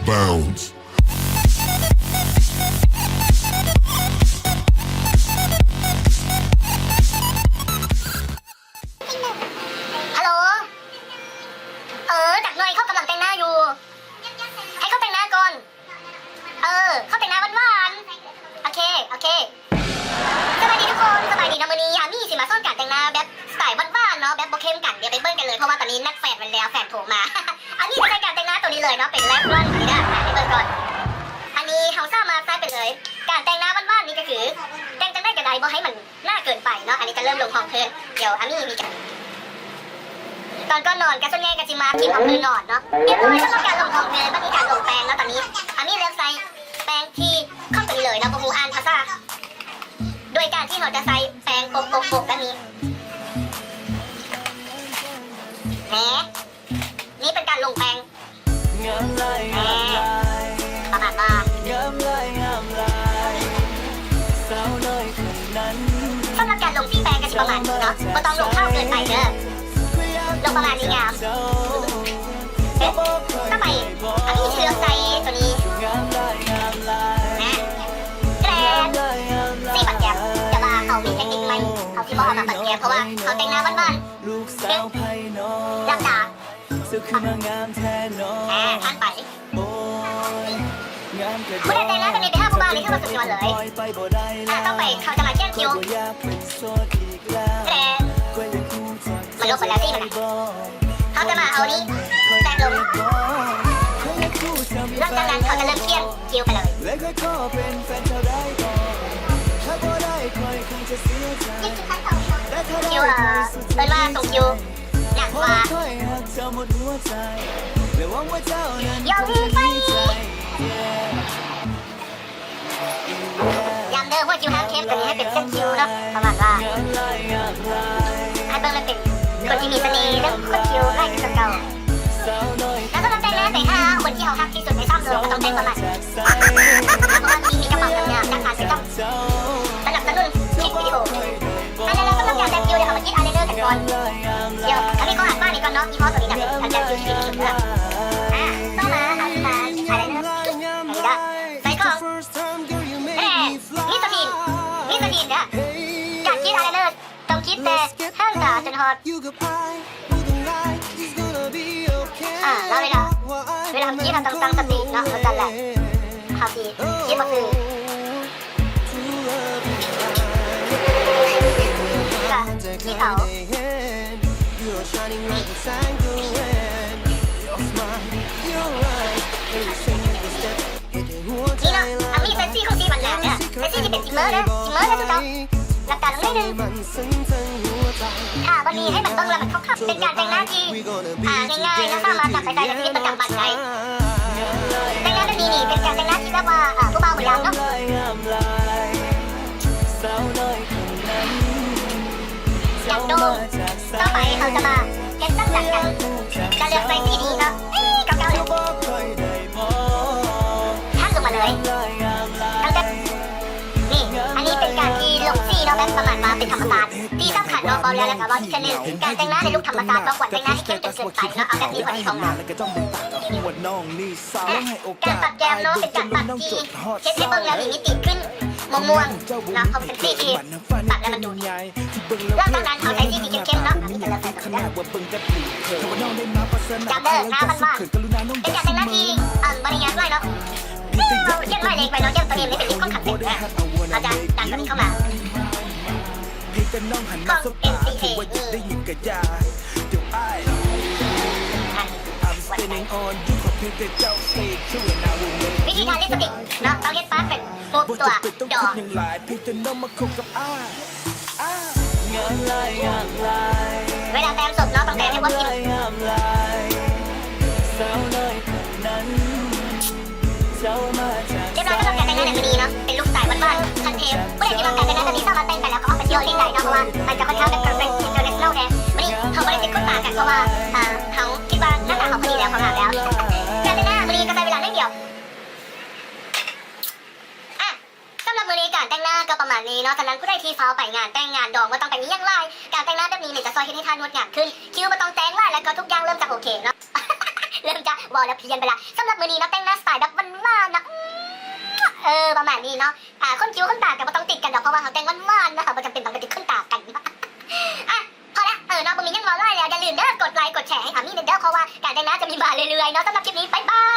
bounce. ฮัลโหล เออ จักหน่อย เขากำลังแต่งหน้าอยู่ ให้เขาแต่งหน้าก่อน เออ เขาแต่งหน้าหวานๆ โอเค โอเค สบายดีทุกคน สบายดีเนาะ มื้อนี้อามี่สิมาสอนการแต่งหน้าแบบสไตล์หวานๆ เนาะ แบบบ่เข้มกัน เดี๋ยวไปเบิ่งกันเลย เพราะว่าตอนนี้นัดแฟนไว้แล้ว แฟนโทรมา อามี่จะใช้การแต่งหน้าตัวนี้เลยเนาะ เป็นแลบลอนอันนี้เด้อ ไปเบิ่งก่อน อันนี้เฮาสามารถใช้ไปเลย การแต่งหน้าหวานๆ นี่ก็คือ แต่งจั่งใดก็ได้ บ่ให้มัน หน้าเกินไปเนาะ อันนี้จะเริ่มลงฮองเพิ่น เดี๋ยวอามี่มี ตอนก่อนนอนก็ส่วนใหญ่ก็สิมาครีมฮองเพิ่นนอนเนาะ เรียบร้อยสำหรับการลงฮองเพิ่น บัดนี้การลงแปรงเนาะ ตอนนี้อามี่เลือกใช้แปรงที่ของตัวนี้เลยเนาะ บ่ฮู้อ่านภาษา โดยการที่เฮาจะใช้แปรงโปะๆๆ แบบนี้ แหม นี่เป็นการลงแปรง ประมาณว่า สำหรับการลงสีแปรงก็สิประมาณนี้เนาะ บ่ต้องลงขาวเกินไปเด้อ ลงประมาณนี้งาม เอ๊ะ ต่อไป อามี่สิเลือกใส่ตัวนี้ นะ แกรน สีปัดแก้ม แต่ว่าเขามีเทคนิคใหม่ เขาสิบ่เอามาปัดแก้ม เพราะว่าเขาแต่งหน้าหวานๆ หลับตา อ่า ผ่านไป ผู้ใดแต่งหน้าแบบนี้ไปหาผู้บ่าวนี่ถือว่าสุดยอดเลย อ่า ต่อไปเขาจะมาเขียนคิ้ว แต่มันลบไปแล้วสิมันน่ะ เขาจะมาเอานี้แปะลง หลังจากนั้นเขาจะเริ่มเขียนคิ้วไปเลย คิ้ว เอ่อ เอิ้นว่าทรงคิ้ว หนักกว่า ยาวขึ้นไป ย้ำเด้อ หัวคิ้วห้ามเข้ม ตัวนี้ให้เป็นเส้นคิ้วเนาะ ประมาณว่า ให้เบิ่งแล้วเป็นคนที่มีเสน่ห์เรื่องหัวคิ้วหลายขึ้นกว่าเก่า แล้วสำหรับแต่งหน้าแต่งหน้า คนที่เฮาฮักที่สุดในสามโลกก็ต้องแต่งประมาณนี้ เพราะว่ามี มีกระเป๋างามๆ นักอ่านเป็นต้อง สนับสนุนคลิปวิดีโอ อ่ะ แล้วสำหรับการแต่งคิ้ว เดี๋ยวเรามากรีดอายไลเนอร์กันก่อน เดี๋ยวอันนี้ก็อ่านป้ายนี้ก่อนเนาะ ยี่ห้อตัวนี้นะ เป็นการแต่งคิ้วที่ดีที่สุดเด้อ อ่ะ ต่อมาค่ะ คือมาอายไลเนอร์ อันนี้เด้อ ใส่ของ แหม มีสติ มีสติเด้อ การกรีดอายไลเนอร์ ต้องกรีดแต่หางตาจนฮอด ອ່າ ແລ້ວເວລາ ເວລາເຮົາກຣີດ ເຮົາຕ້ອງຕັ້ງສະຕິເນາະ ວ່າຊັ້ນແຫຼະ ເຮົາຊິກຣີດບໍ່ຖືກ ກະກຣີດເອົາ ນີ້ເນາະ ອາມີ່ໃສ່ສີຂອງສີຫວານໆເດີ ໃສ່ສີທີ່ເປັນຊີມເມີເດີ ຊີມເມີເດີ ຄືເກົ່າ ຫຼັບຕາລົງໜ້ອຍໜຶ່ງ ຖ້າບໍ່ມີໃຫ້ມັນເບິ່ງແລ້ວມັນຂາວໆ ເປັນການແຕ່ງໜ້າທີ່ ອ່າ ງ່າຍໆ ແລະ ສາມາດນຳໄປໃຊ້ໃນຊີວິດປະຈຳວັນໄດ້ ແຕ່ງໜ້າແບບນີ້ນີ້ ເປັນການແຕ່ງໜ້າທີ່ແບບວ່າ ອ່າ ຜູ້ບ່າວບໍ່ຢາກເນາະ ຢາກໂດ່ງ ຕໍ່ໄປເຮົາຈະມາເຮັດສັນຈັນກັນ ຈະເລືອກໃສ່ສີນີ້ເນາະ ເອີ ເກົ່າໆ ເລີຍ ທາບລົງມາເລີຍ ຕັ້ງແຕ່ ນີ້ ອັນນີ້ເປັນການທີ່ລົງສີເນາະ ແບບປະມານວ່າເປັນທຳມະຊາດ ທີ່ສຳຄັນເນາະ ເວົ້າແລ້ວ ແລ້ວກໍເວົ້າອີກເທື່ອໜຶ່ງ ການແຕ່ງໜ້າໃນລຸກທຳມະຊາດ ບໍ່ຄວນແຕ່ງໜ້າໃຫ້ເຂັ້ມຈົນເກີນໄປເນາະ ເອົາແບບມີຫົວດີຂອງງາມ ແລະ ການປັດແກ້ມເນາະ ເປັນການປັດທີ່ເຮັດໃຫ້ເບິ່ງແລ້ວມີມິຕິຂຶ້ນ ມ່ວງໆ ເນາະ ເພາະເປັນສີທີ່ປັດແລ້ວມັນດູດີ ຫຼັງຈາກນັ້ນເຮົາໃຊ້ສີທີ່ເຂັ້ມໆເນາະ ອັນນີ້ກໍແລ້ວແຕ່ເນາະ ຈຳເດີ ຖ້າມັນວ່າ ເປັນການແຕ່ງໜ້າທີ່ ເອີ່ມ ບໍ່ໄດ້ຍາກຫຼາຍເນາະ ຂຽນໝາຍເລກໄວ້ເນາະ ຂຽນຕົວເອງນີ້ເປັນລິບຂອງຄັນເປັນເດີ ເຮົາຈະດັນຕົວນີ້ເຂົ້າມາ ຂອງເອັມຊີເອ ນີ້ ວິທີທາລິບສະຕິກເນາະ ຕ້ອງເຮັດປາກເປັນຮູບຕົວດໍ ເວລາແຕ້ມສົບເນາະ ຕ້ອງແຕ້ມໃຫ້ຄວບຄິດ ຮຽບຮ້ອຍສຳລັບການແຕ່ງໜ້າໃນມື້ນີ້ເນາະ ເປັນລຸກສະໄຕລ໌ຫວານໆ ຄັນເພ ຜູ້ໃດທີ່ມັກການແຕ່ງໜ້າແບບນີ້ສາມາດແຕ່ງໄປແລ້ວກໍເອົາໄປທ່ຽວຫຼິ້ນໄດ້ເນາະ ເພາະວ່າມັນຈະຄ່ອນຂ້າງແບບເພີເຟັກ ອິນເຕີເນຊັນແນວແທ້ ມື້ນີ້ເຮົາບໍ່ໄດ້ຕິດຂົນຕາກັນ ເພາະວ່າ ອ່າ ເຮົາຄິດວ່າໜ້າຕາເຮົາພໍດີແລ້ວ ເຮົາງາມແລ້ວ ການແຕ່ງໜ້າມື້ນີ້ກໍໃຊ້ເວລາໜ້ອຍດຽວ ອ່ະ ສຳລັບມື້ນີ້ການແຕ່ງໜ້າກໍປະມານນີ້ເນາະ ສະນັ້ນຜູ້ໃດທີ່ຟ້າວໄປງານແຕ່ງງານດອງບໍ່ຕ້ອງໄປມີຫຍັງຫຼາຍ ການແຕ່ງໜ້າແບບນີ້ນີ້ຈະຊ່ວຍເຮັດໃຫ້ທ່ານງົດງາມຂຶ້ນ ຄິ້ວບໍ່ຕ້ອງແຕ້ງຫຼາຍ ແລ້ວກໍທຸກຢ່າງເລີ່ມຈາກໂອເຄເນາະ ເລີ່ມຈະເວົ້າແລ້ວພຽນໄປລະ. ສຳລັບມື້ນີ້ເນາະ ແຕ່ງໜ້າສະໄຕລ໌ແບບຫວານໆເນາະ ອືມ ເອີ ປະມານນີ້ເນາະ. ອາ ຂົນຄິ້ວຂົນຕາກໍບໍ່ຕ້ອງຕິດກັນດອກ ເພາະວ່າເຮົາແຕ່ງຫວານໆເນາະ ເຮົາບໍ່ຈຳເປັນຕ້ອງໄປຕິດຂົນຕາກັນເນາະ. ອະ ພໍລະ ເອີເນາະ ບໍ່ມີຫຍັງເວົ້າຫຼາຍແລ້ວ. ຢ່າລືມເດີ ກົດໄລກົດແຊໃຫ້ອາມີແດ່ເດີ ເພາະວ່າການແຕ່ງໜ້າຈະມີມາເລື້ອຍໆເນາະ. ສຳລັບຄລິບນີ້ ບາຍບາຍ.